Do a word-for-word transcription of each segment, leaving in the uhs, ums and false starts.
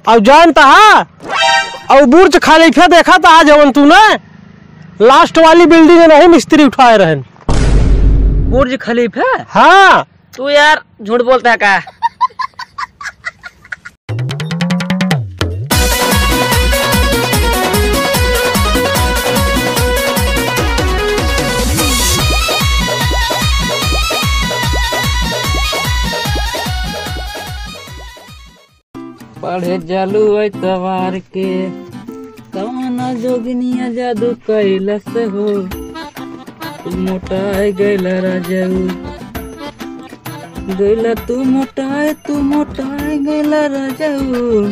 अउ जानत हा, अउ बुर्ज खलीफा देखत हा जवन तू ना, last वाली building नहीं मिस्त्री उठाए रहन। बुर्ज खलीफा? हाँ। तू यार झूठ बोलत हा का? पढ़े जालू एतवार के, कवना जोगिनिया जादू कैलस हो, तू मोटाए गैला राजाऊ, गैला तू मोटाए, तू मोटाए गैला राजाऊ,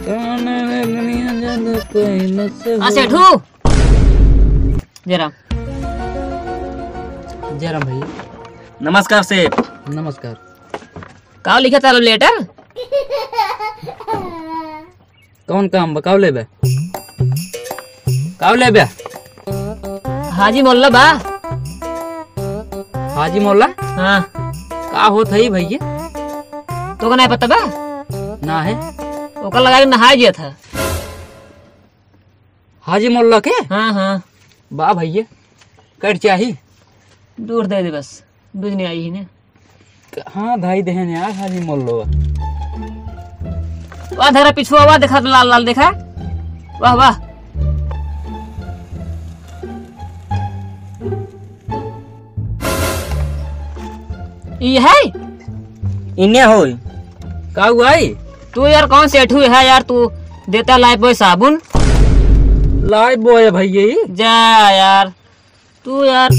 कवना जोगिनिया जादू कैलस हो। आ सेठू, जय राम। जय राम भैया। नमस्कार सेठ। नमस्कार। का लिखा था letter? कौन काम बा? का लेबे? का लेबे? हाजी मोल्ला बा। हाजी मोल्ला? हाँ। का होत है भैया? तोका नाहीं पता बा? ना है। ओका लगा के नहाए जिया था। हाजी मोल्ला के? हाँ, हाँ। बा भैया, कट चाही? दूर दे दे बस, दूध नहीं आई ही ने। हाँ, धाई देहन यार, हाजी मोल्लो। वाह, धरा पिछुआ, वाह, देखा लाल लाल, देखा। वाह, वाह। ई है? इन्ने होई। का हुआ है? तू यार कौन सेठू है यार, तू देता Lifebuoy साबुन? Lifebuoy है भैया ई। जा यार, तू यार।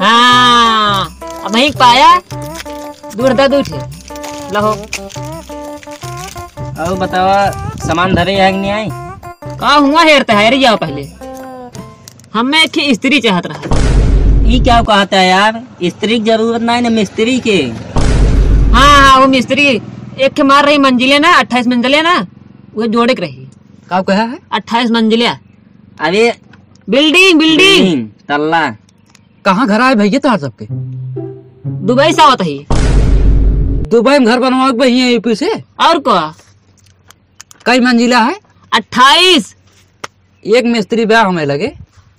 हाँ, अब नहीं पाया। दूर दा, दूर थे। लहो। अउ बतावा, सामान धरे आए कि नहीं आए? का हुआ हेरत है रे, जाओ पहले। हमें एक ठे स्त्री चाहत रहा। ई क्या कहत है यार? स्त्री की जरूरत नहीं ना मिस्त्री के। हाँ, हाँ, वो मिस्त्री एक ठे मार रही मंजिले ना, अट्ठाईस मंजिले ना, वो जोड़े के रही। का कहा है? अट्ठाईस मंजिले। अरे building, building। Building, तल्ला। कहाँ घर आए भैया तोहार सबके? दुबई से आवत ही। दुबई में घर बनवावे के बा हियाँ यूपी से? और का? कई मंजिला है? अट्ठाईस। एक मिस्त्री बा हमें लगे,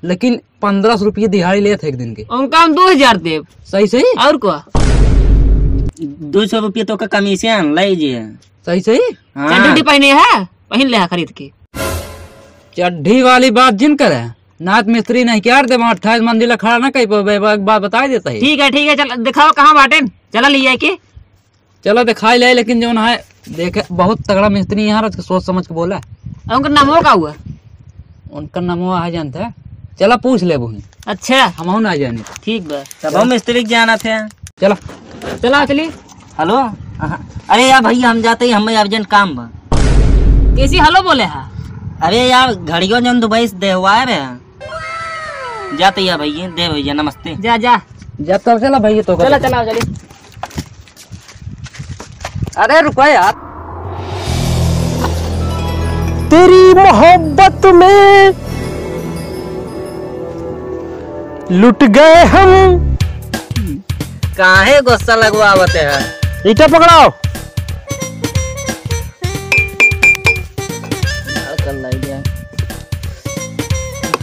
लेकिन पन्द्रह सौ रुपये दिहाड़ी लेत है एक दिन के। उनका हम दो हजार देब। सही, सही? और का? दो सौ रुपये तो का कमीशन लाई जी। सही, सही? हाँ। चड्डी उड्डी पहने है, पहन ले है खरीद के। चड्ढी वाली बात जिन करे, नात मिस्त्री नहीं क्या दे, अट्ठाईस मंजिला खड़ा ना कहीं पे, बे-, एक बात बताई देता है। ठीक है, ठीक है, चल दिखाओ कहाँ बाटेन, चला लिया के। चला दिखाई ले, लेकिन जौन है देखे बहुत तगड़ा मिस्त्री यहाँ रच के सोच समझ के बोला। और उनका नामो का हुआ? उनका नामो आ जानता है, चला पूछ ले वहीं। अच्छा। हम ना जाने। ठीक बा। तब हम मिस्त्री के जाना थे। चला। चला चली। हेलो, अहाँ, अरे यार भैया, हम जाते ही, हमें अर्जेंट काम बा। कैसी हेलो बोले हा? अरे यार, घड़ियों जौन दुबई से देवाए रहे हैं। जाते यार भैया, दे भैया, नमस्ते। जा, जा। जा, तब चला भैया, तो चला, चला, चली। अरे रुको यार। तेरी मोहब्बत में लुट गए हम। काहे गुस्सा लगवावत है? ईटा पकड़ाओ।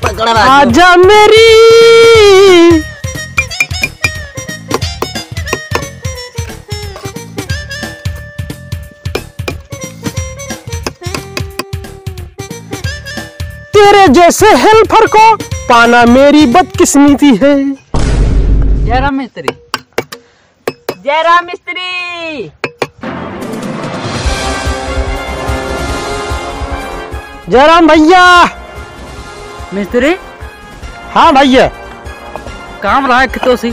पकड़ा बाजू। आजा मेरी। तेरे जैसे हेल्पर को पाना मेरी बदकिस्मती है। जय राम मिस्त्री। जय राम मिस्त्री। जय राम भैया। मिस्त्री? हाँ भैया। काम रहा है तो सी।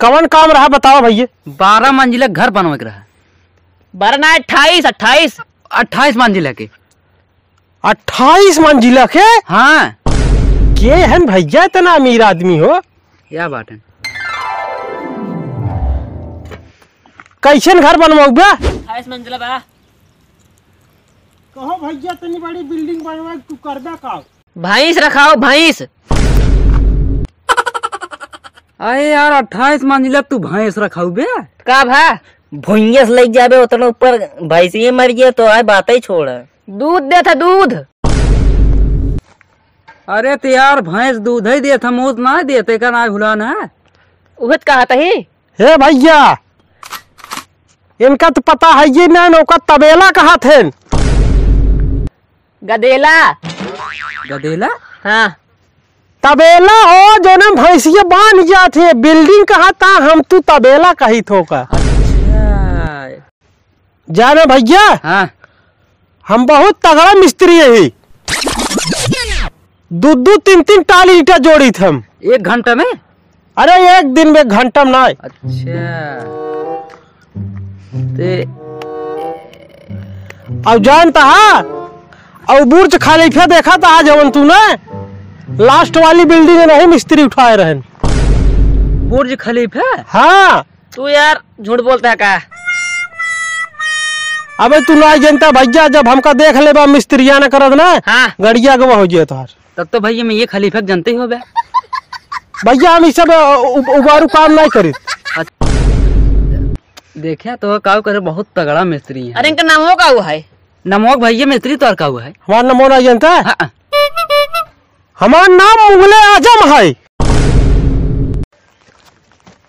कवन काम रहा बताओ भैया? बारह मंजिला घर बनवे के रहा। बारह ना, अट्ठाईस, अट्ठाईस। अट्ठाईस मंजिला के। अट्ठाईस मंजिला के? हाँ। के हन भैया, इतना अमीर आदमी हो? या बात है। कैसन घर बनवाऊ बा? अट्ठाईस मंजिला बा। कहो भैया, इतनी बड़ी building बनवा, तू करबा का? भैंस रखाओ, भैंस। अरे यार, अट्ठाईस मंजिला तू भैंस रखाऊ बे? का भा? भुइयां से लग जाबे, उतना ऊपर भैंसिये मर गया तो आए, बात ही छोड़। दूध देत है, दूध। अरे तो यार, भैंस दूध ही देत है, मूत ना देत, एका ना भुलान है। उहे त कहत ही। हे भैया, इनका तो पता है ये ना, ओका तबेला कहत हैं। गदेला। गदेला? हाँ। तबेला हो, जोने भैंसिया बांध जात है, building कहत है, हम तू तबेला कहित हो का। अच्छा। जाने भैया, हाँ। हम बहुत तगड़ा मिस्त्री ही। दू दू तीन तीन टाली ईटा जोड़ित हम। एक घंटा में? अरे, एक दिन में, एक घंटा में ना। अच्छा। ते अब जानत हा, और बुर्ज खलीफा देखत हा जवन तू ना, last वाली building नहीं मिस्त्री उठाए रहन। बुर्ज खलीफा? हाँ। तू यार झूठ बोलत हा का? अबे तू ना जनता भैया, जब हमका देख लेबा मिस्त्रियाना करत ना, हाँ। गड़िया गवा हो जाए तोहार। तब तो भैया मैं ये खलीफा के जनते ही होबे। भैया हम ई सब उ-, उबारू काम नहीं करित। अच्छा। देखा तो काऊ करे, बहुत तगड़ा मिस्त्री है। अरे इनका नामो काऊ है? नमो भैया मिस्त्री तोर काऊ है? हमार नामो ना जनता? हाँ। हमार नाम मुगले आजम है।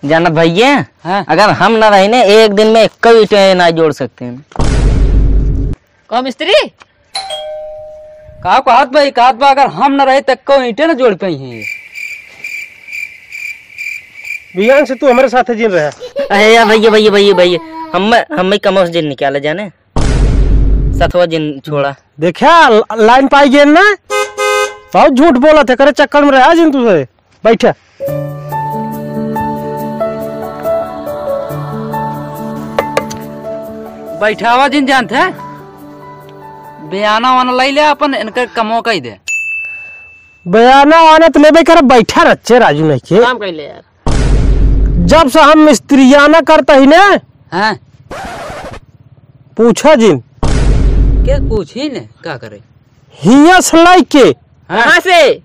जानत भैया, हाँ। अगर हम ना रही ने, एक दिन में एक ईंटे ना जोड़ सकते हैं। कहो मिस्त्री। का कहत बा, कहत बा, अगर हम ना रही त को ईंटे ना जोड़ पाई हैं। बिहान से तू हमरे साथ जिन रहा। अरे यार भैया, भैया, भैया, भैया, हम, हम कमोस जिन निकाले जाने, सथवा जिन छोड़ा। देखा, ल-, लाइन पाई गेन ना, बहुत झूठ बोलत है, करे चक्कर में रहा जिन तू से। बैठा। बैठावा जिन जानत है, बयाना वाना लाई ले अपन, इनकर कमो कई दे। बयाना वाना तो लेबे करे, बैठा रच्चे राजू नहीं के। काम कइले यार। जब से हम मिस्त्रियाना करता ही ने, हाँ। पूछा जिन। के पूछी ने, का करे? हियां से लइके हाँ। कहाँ से?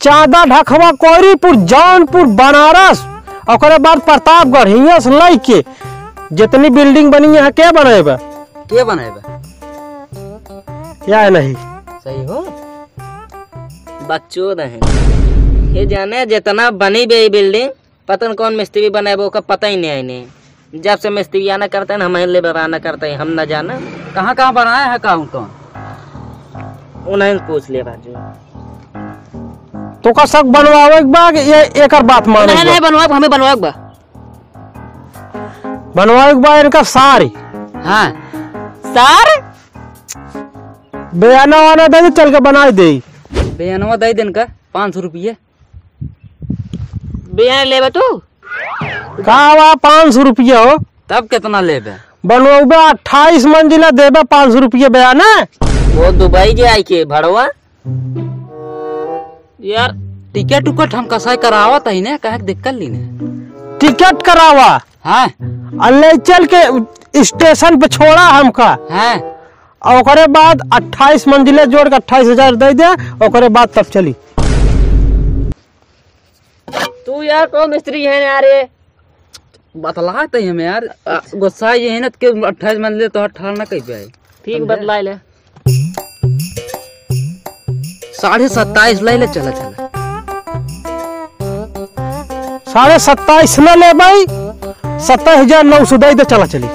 चांदा ढकवा, कोरीपुर, जौनपुर, बनारस, ओकरे बाद प्रतापगढ़, हियां से लइके जितनी building बनी है, के बनाएबा? के बनाएबा? या नहीं। सही हो? बकचोद है। ये जाने जितना बनी बे building, पता न कौन मिस्त्री बनाए, ओका पता ही नहीं है इन्हें। जब से मिस्त्रियाना करते हैं, हम लेबराना करते हैं, हम न जाना। कहाँ, कहाँ बनाए हैं, कहाँ, कौन? उन्हें पूछ ले राजू। तोका सब बनवावे के बा कि ये एकर बात माने नहीं, के बा? नहीं, बनवाए, हमें बनवाए के बा। बनवाए के बा इनका सारी। हाँ। सार? बयाना वाना दे दे, चल के बनाए दे। बयानवा दे दे इनका, पाँच सौ रुपये। बयाना लेबे तू? का बा, पाँच सौ रुपया हो? तब कितना लेबे? बनवाबे अट्ठाईस मंजिला, देबे पाँच सौ रुपया बयाना। वो दुबई जे आई के भड़वा? यार, टिकट उकट हम कसाई करावत ही ने, काहे के दिक्कत ली ने? टिकट करावा। हाँ। आ ले चल के स्टेशन पे छोड़ा हमका। हाँ। और ओकरे बाद अट्ठाईस मंजिले जोड़ के अट्ठाईस हजार दे दे, ओकरे बाद तब चली। तू यार कौन मिस्त्री है यार ये? बतलात ही हम यार, आ, गुस्सा ये है ना कि अट्ठाईस मंजिले तो अठारह ना कह पाए। ठीक, समझे? बतला ले। साढ़े सत्ताईस ले ले, चला, चला। साढ़े सत्ताईस ना ले भाई, सत्ताईस हजार नौ सौ दे दे, चला चली।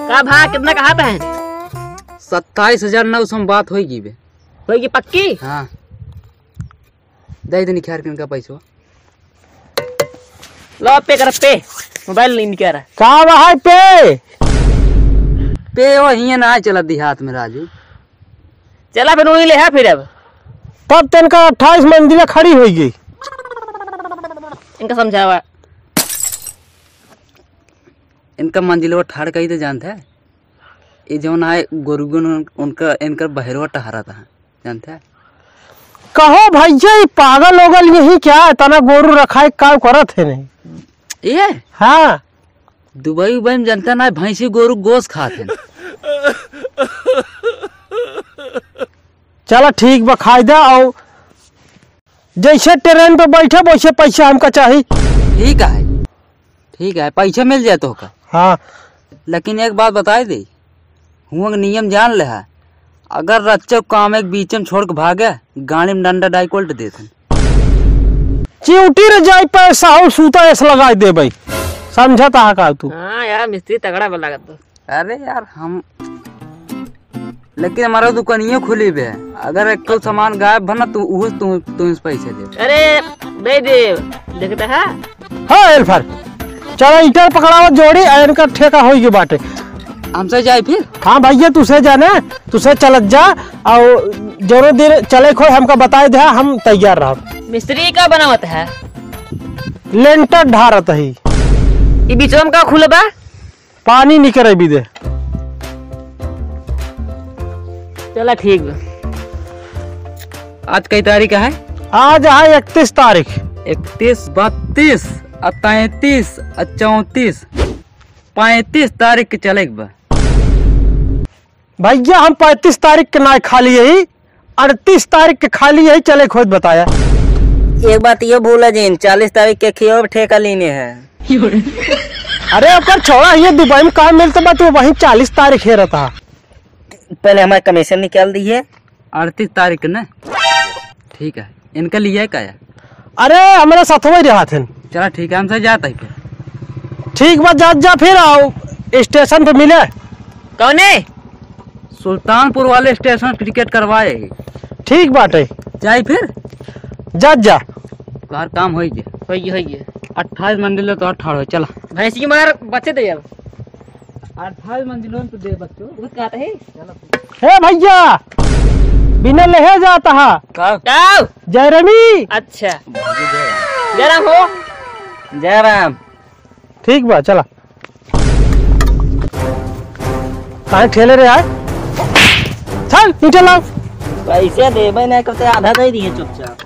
का भा, कितना कहा था? सत्ताईस हजार नौ सौ में बात होई गी बे। होई गी पक्की? हाँ। दे दे निखार के इनका पैसवा। लो पे कर पे, मोबाइल नहीं निकाल रहा। का बा है पे? पे वो हियां ना चला देहात में राजू। चला फिर वही ले है फिर अब। तब तनका अट्ठाईस मंजिला खड़ी होई गई। इनका समझावा। इनका मंजिलवा ठाड़ कही दे जानत है। ये जौन आए गोरुगन उन-, उनका, इनकर बहरवा टहरा था। जानते हैं? कहो भैया, ये पागल ओगल यही क्या है? तना गोरू रखाए का करत है नहीं? ये? हाँ। दुबई उबई में जानते ना, भैंसी गोरू गोस खात हैं। चला ठीक बा, खाई दे। और जैसे ट्रेन पे बैठे वैसे पैसा हमका चाही। ठीक है, ठीक है, पैसा मिल जाए तोहका। हाँ। लेकिन एक बात बताई दे, हुआँ के नियम जान लेहा, अगर रच्चो काम एक बीच में छोड़ के भागे, गाड़ी में डंडा डाइकोल्ट देत हन। चिउटी रे जाई पैसा हो सूता ऐस लगाई देबे, समझत हा का तू? हाँ यार, मिस्त्री तगड़ा बा लागत तो। अरे यार, हम, लेकिन हमारा दुकानियो खुली बे, अगर एक ठो सामान गायब भना, तू उहो, तू, तू इस पैसे दे। अरे, दे दे, देखता है। हाँ, हेल्पर, चला ईटा पकड़ावा जोड़ी, आ इनका ठेका होई के बाटे। हमसे जाए फिर? हाँ भैया, तुसे जाने, तुसे चलत जा, और जौनो दिन चले खोए हमका बताए दे, हम तैयार रहब। मिस्त्री का बनावत है? लेंटर ढारत ही। ई बीचवा में का खुले बा? पानी निकरे भी दे। चला ठीक बा। आज कई तारीख है? आज है इकतीस तारीख। इकतीस, बत्तीस, आ तैंतीस, आ चौंतीस, पैंतीस तारीख के चले के बा। भैया, हम पैंतीस तारीख के ना खाली यही, अड़तीस तारीख के खाली यही चले खोज बताया। एक बात ये भूला जिन, चालीस तारीख के खियो ठेका लेने हैं। अरे ओकर छोड़ा, ये दुबई में काम मिलते बा, तू वहीं चालीस तारीख है रहता। पहले हमारे कमीशन निकाल दिए। अड़तीस तारीख के ना? ठीक है, इनके लिए का है? अरे, हमरे साथवा ही रहत हन। चला ठीक है, हमसे जात है फिर। ठीक बा, जात जा फिर, आओ स्टेशन पे मिले। कौने? सुल्तानपुर वाले स्टेशन टिकट करवाए। ठीक बाटे। जाई फिर? जात जा। तोहार काम होई गया। होई गया, होई गया। अट्ठाईस मंजिल है, तोहार ठाड़ हो, चला। भैंसी मगर बच्चे दे अब। अट्ठाईस मंजिलों तो दे बच्चों। वो कहते हैं। हे भैया, बिना लेहे जाता है। का? का? जयरामी। अच्छा। जयराम हो। जयराम। ठीक बा, चला। काहे ठेले रे आए? चल, नीचे लाओ। पैसे देबे ना करते, आधा दे दिए चुपचाप।